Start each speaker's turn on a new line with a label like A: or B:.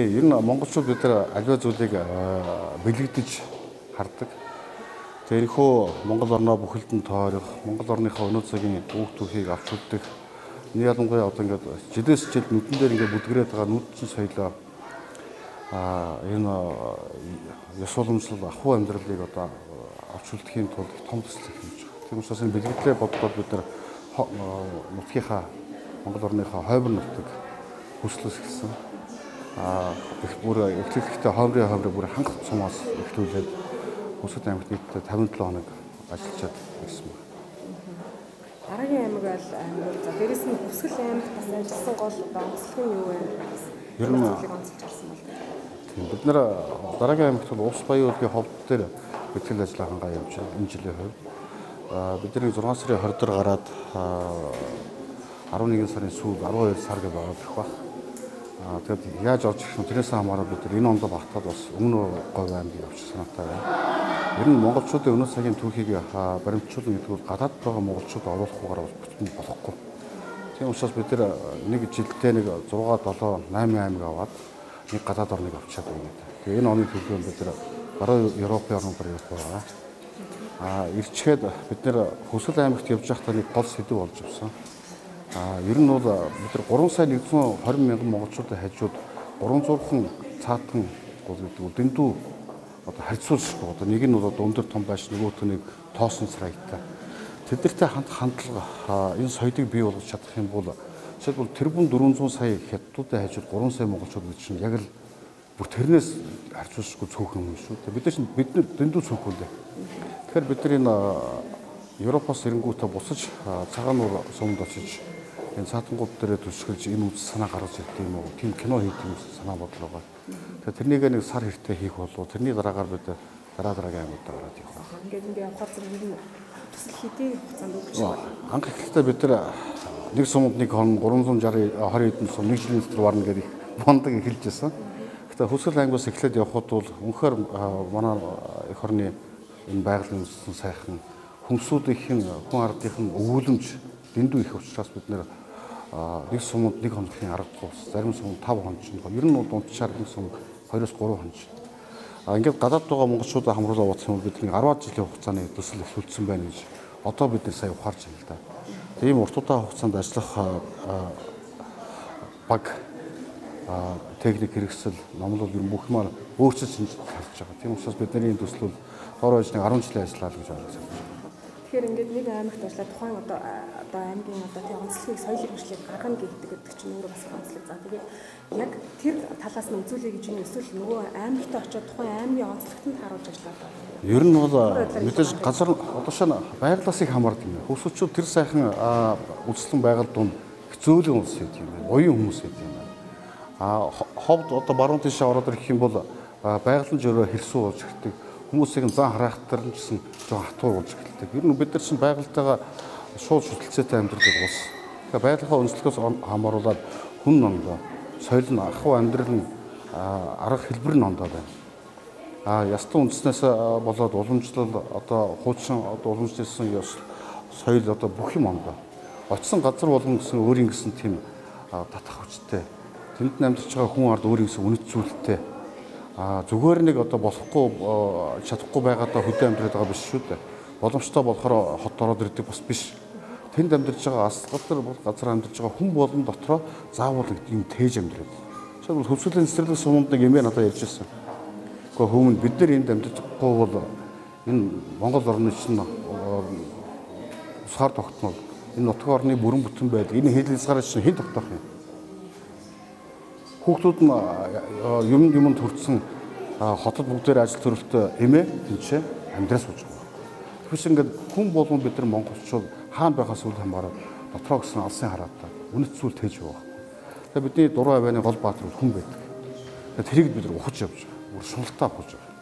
A: Ер нь монголчууд бид нар аливаа зүйлийг бэлэгдэж хардаг. Тэрхүү Монгол орноо бүхэлд нь тойрох, Монгол орныхоо өнөө цагийн үг түүхийг авч үлдэх. Энэ ялангуяа одоо ингээд жилээс жил нүдэн дээр ингээд бүдгэрээд байгаа нүдчин соёлоо энэ ёс уламжлал ахуй амьдралыг одоо авч үлдэхийн тулд том төсөл хийж байгаа. Тийм учраас энэ бэлэгдлээ боддоод бид нар нутгийнхаа Монгол орныхоо хоймор нутаг хүслээс эхэлсэн. Их бүр эхлэхдээ хоймрын бүр хангах сумаас эхлүүлээд Хүсэл аймагт нийтдээ 57 хоног ажиллаж ирсэн байна.
B: Дараагийн аймаг бол аймаг. За дээрэс нь Хүсгэл аймагт бас ажилласан гол одоо онцлог нь юу вэ?
A: Ер нь
B: онцолж харсан бол.
A: Тийм, бид нар дараагийн аймагт бол Увс Баян улгийн ховд дээр бэлтгэл ажлаа хангаа явж байна. Энэ жилийн хувьд бид нар 6 сарын 20 дээр гараад 11 сарын сүүлд 12 сар гэж байгаа гэх байх. Тэгээд яаж орж ирэх нь тэрнээс хамаарал бид нар энэ ондоо багтаад бас өмнө говь аймгийг авчих санаатай байна. Ер нь монголчуудын өнөө цагийн түүхийг баримтжуулна гэдэг бол гадаад байгаа монголчууд оруулахгүйгээр бол болохгүй. Тийм учраас бид нар нэг жилдээ нэг 6, 7, 8 аймаг аваад нэг гадаад орныг авчиад байна. Тэгээ энэ оны төлөвлөгөө бид нар баруун Европын орнуудаар явах байгаа. Ирчгээд бид нар Хүсэл аймагт явж байхдаа нэг гол сэдэв болж авсан. Ер нь бол бид нар 3 сая 120 мянган монголчуудын хажууд 300 цаатан гол гэдэг нь дэндүү одоо харьцуулшгүй одоо нэг нь бол өндөр том байш, нөгөөх нь нэг тоосон царайтай. Тэднэртэй хандлага энэ соёлыг бий болгож чадах юм бол жишээлбэл тэрбум 400 сая хятадуудын хажууд 3 сая монголчууд гэж чинь яг л бүр тэрнээс харьцуулшгүй цөөхөн юм шүү дээ. Бид нар чинь бид нар дэндүү цөөхөн лээ. Тэгэхээр бид нар энэ Европоос ирэнгүүтээ буцаж цагаан нуур сумд очиж энэ цаатангууд дээрээ түшгэлж энэ үз санаа гаргаж ирдэг юм уу? Тийм кино хийх юм санаа бодол байгаа. Тэгэхээр тэрнийг нэг сар хэртэ хийх болов. Тэрний дараагаар бид дараа дараагийн аймагтаа гараад явах байна.
B: Ингээд явахаар зэрэг ер нь төсөл хэдий хугацаанд өгч байна.
A: Анх эхлэхдээ бид нар нэг сумд нэг хон 360 20 хэдэн сум нэг жилийн дотор варна гэдэг их бондог эхэлж байсан. Гэхдээ Хүсгэл аймгаас эхлээд явхад бол үнэхээр манай эх орны энэ байгалийн үндсэн сайхан хүмүүсийн хүн ардын өвөлөмж дэндүү их учраас бид нэр нэг сумд нэг хоногийн аргагүй, зарим сумд 5 хоног чинь. Ер нь бол дунджаар нэг сум 2-3 хоног. Ингээд гадаад байгаа монголчуудаа хамруулаад бодсон юм бид нэг 10 жилийн хугацааны төсөл эхлүүлсэн байна гэж одоо бид нар сая ухаарч байна л да. Тийм урт удаан хугацаанд ажиллах баг техник хэрэгсэл, номлол ер нь бүх юмар өөрчилж харж байгаа. Тийм учраас бидний энэ төсөл бол дор хаяж нэг 10 жилийн ажиллаа л гэж ойлгож байна.
B: Тэгэхээр ингээд нэг аймагт ажиллаад тухайн одоо аймгийн одоо тийм онцлогийг соёл иргэншлийг гаргана гэдэг чинь өөрөө бас онцлог. За тэгээд яг тэр талаас нь үзүүлэе гэж юм эсвэл нөгөө аймагтаа очиод тухайн аймгийн онцлогт нь тааруулж ажиллаад байна.
A: Ер нь бол мэдээж газар одоо шинэ байгалаас их хамаардаг юм. Хөвсөчүүд тэр сайхан үзэсгэлэн байгаль дунд зөөлөн улс гэдэг юм байна. Буян хүмүүс гэдэг юм байна. Ховд одоо баруун тийшээ ороод ирэх юм бол байгаль нь жөрөө хэлсүү болж эхэлдэг. Хүмүүсийг зан характер нь гэсэн жоохон хатуу болж эхэлдэг. Ер нь бид нар чинь байгальтайгаа шууд шүтэлцээтэй амьдрдаг улс. Тэгэхээр байгалийнхаа өнцлөгөөс хамааруулаад хүн ондоо, соёл нь, ахуй амьдрал нь, арга хэлбэр нь ондоо байна. Ястан үндснээс болоод уламжлал одоо хуучин одоо уламжлалсан ёс соёл одоо бүх юм ондоо. Очсон газар болгон гэсэн өөрийн гэсэн тийм татах хүчтэй. Тэнд нь амьдарч байгаа хүн ард өөрийн гэсэн үнэт зүйлтэй. Зүгээр нэг одоо болохгүй чадахгүй байгаадаа хөдөө амьдраад байгаа биш шүү дээ. Боломжтой болохоор хот ороод ирдэг бас биш. Тэнд амьдарч байгаа асгалдар бол газар амьдарч байгаа хүн болгон дотроо заавал юм тээж амьдраад. Жишээлбэл Хөвсгөлийн цэцэрлэг суманд нэг юм надад ярьж ирсэн. Гэхдээ хүмүүн бид нар энд амьдарчгүй бол энэ Монгол орны чинь усгаар тогтнол. Энэ нутгийн орны бүрэн бүтэн байдал энэ хил хязгаараа чинь хэн тогтоох юм? Хүүхдүүд нь юм төрсэн хотод бүгдээр ажил төрөлтөө эмээ тэнцээ амьдраа сууж байгаа. Тэгэхээр ингээд хүн болгон бид нар монголчууд хаана байхаас үл хамааран дотроо гэсэн алсын хараатай үнэт зүйл тээж явах. Тэгэхээр бидний дуруу авааны гол баатар хүн байдаг. Тэгэхээр тэрийг бид нар ухаж явж байгаа. Бүр шуналтай ухаж байгаа.